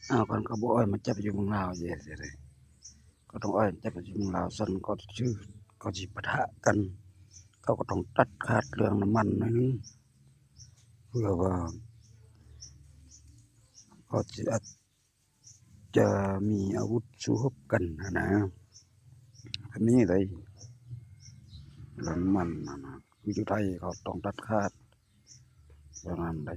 ອ້າວ ຄັນເຂົາບໍ່ອ້ອຍມາຈັບຢູ່ເມືອງລາວເຮັດຈັ່ງໃດ? ເຂົາຕ້ອງອ້ອຍຈັບຢູ່ເມືອງລາວ ຊັ້ນກໍຄື ກໍຊິປະທະກັນ ເຂົາກໍຕ້ອງຕັດຂາດເລື່ອງນ້ຳມັນໜ້ອຍໜຶ່ງ ເພື່ອວ່າເຂົາຊິອາດຈະມີອາວຸດສູ້ຮົບກັນຫັ້ນນະ ກໍມີໄດ໋ ເລື່ອງນ້ຳມັນຫັ້ນນະ ຄືຢູ່ໄທເຂົາຕ້ອງຕັດຂາດ ປະມານໃດ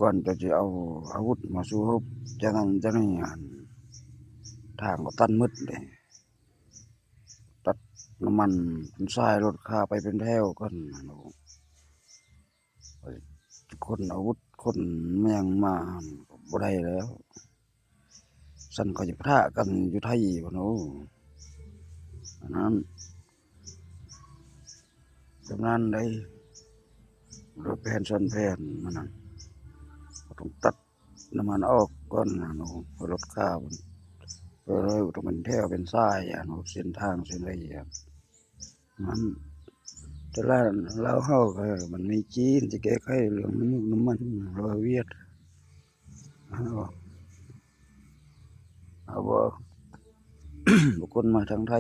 ກ່ອນຈະຊິເອົາອາວຸດມາສູ້ຮົບ ຈາກນັ້ນຈາກນີ້ຫັ້ນ ທາງກໍຕັນໝົດເດ້ ຕັດນ້ຳມັນເປັນສາຍລົດຂ້າໄປເປັນແຖວກັນ ໂອ້ ຂົນອາວຸດຂົນແມ່ງມາຫັ້ນກໍບໍ່ໄດ້ແລ້ວ ຊັ້ນເຂົາຈະປະທະກັນຢູ່ໄທພຸ້ນ ໂອ້ ອັນນັ້ນ ປະມານໃດ໋ ໂດຍແຜນຊ້ອນແຜນມັນນັ້ນ ກໍຕ້ອງຕັດນ້ຳມັນອອກກ່ອນຫັ້ນ ໂອ້ ລົດຂ້າໄປເລີຍ ຕ້ອງເປັນແຖວເປັນສາຍ ອັນ ເສັ້ນທາງເສັ້ນໃດ ມັນ ແຕ່ລາວເຮົາກໍມັນມີຈີນຊິແກ້ໄຂເລື່ອງນ້ຳມັນ ຫຼືວ່າຫວຽດ ເອົາ ເອົາບໍ່ ບາງຄົນມາທາງໄທ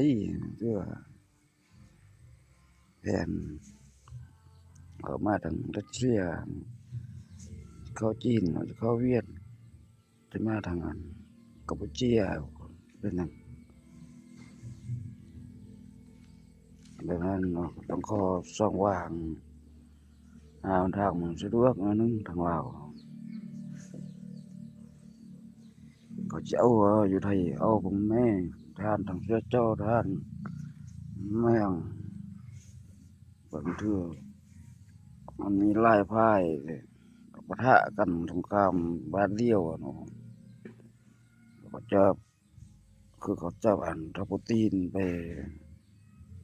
ຄືວ່າແຜນເຂົ້າມາທາງຣັດເຊຍ ເຂົ້າຈີນ ເຂົ້າຫວຽດ ຈະມາທາງອັນກຳປູເຈຍ ເປັນຫຍັງ ແບບນັ້ນເນາະ ຕ້ອງຂໍຊ່ອງວ່າງ ຫາທາງມັນສະດວກໜ້ອຍໜຶ່ງທາງລາວ ເຂົາຈະເອົາຢູ່ໄທ ເອົາພວກແມ່ທະຫານທາງເສືອຈໍ ທະຫານແມ່ງ ບາງເທື່ອມັນມີຫຼາຍຝ່າຍປະທະກັນສົງຄາມບາດດຽວເນາະ ເຂົາເຈົ້າ ຄືເຂົາຈັບອັນທາປູຕີນໄປ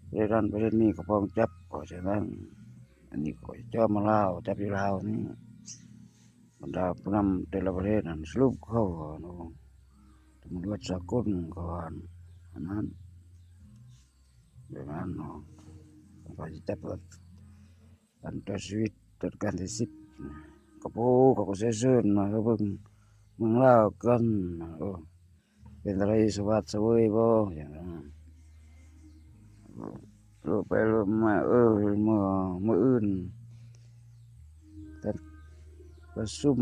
ປະເທດນັ້ນປະເທດນີ້ກໍພ້ອມຈັບ ເພາະສະນັ້ນ ອັນນີ້ຂ້ອຍຈອມມາລາວ ຈັບຢູ່ລາວນີ້ ບັນດາຜູ້ນຳແຕ່ລະປະເທດນັ້ນສະຫຼຸບເຂົາເນາະ ຕຳຫຼວດສາກົນເຂົາອັນ ອັນນັ້ນ ແບບນັ້ນເນາະ ເຂົາຊິຈັບ ອັນຕົວຊີວິດ ຕົວການທີ່ສິບ ກະໂປ ເຂົາກໍເຊີຍເຊີນມາເບິ່ງເມືອງລາວກັນ ເອີ ເປັນຈັ່ງໃດ ສະຫວັດສະເຫວີຍບໍ່ ຈັ່ງນັ້ນ ລົງໄປລົງມາ ເອີ ມື້ ມື້ອື່ນ ປະຊຸມ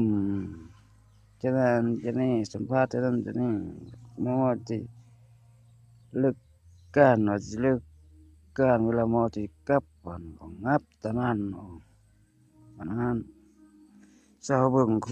ຈັ່ງນັ້ນຈັ່ງນີ້ ສຳພາດຈັ່ງນັ້ນຈັ່ງນີ້ ໝໍຊິເລີກການ ວ່າຊິເລີກການ ເວລາໝໍຊິກັບ ມັນກໍງັບຕານັ້ນ ອັນນັ້ນ ຊາວເບິ່ງ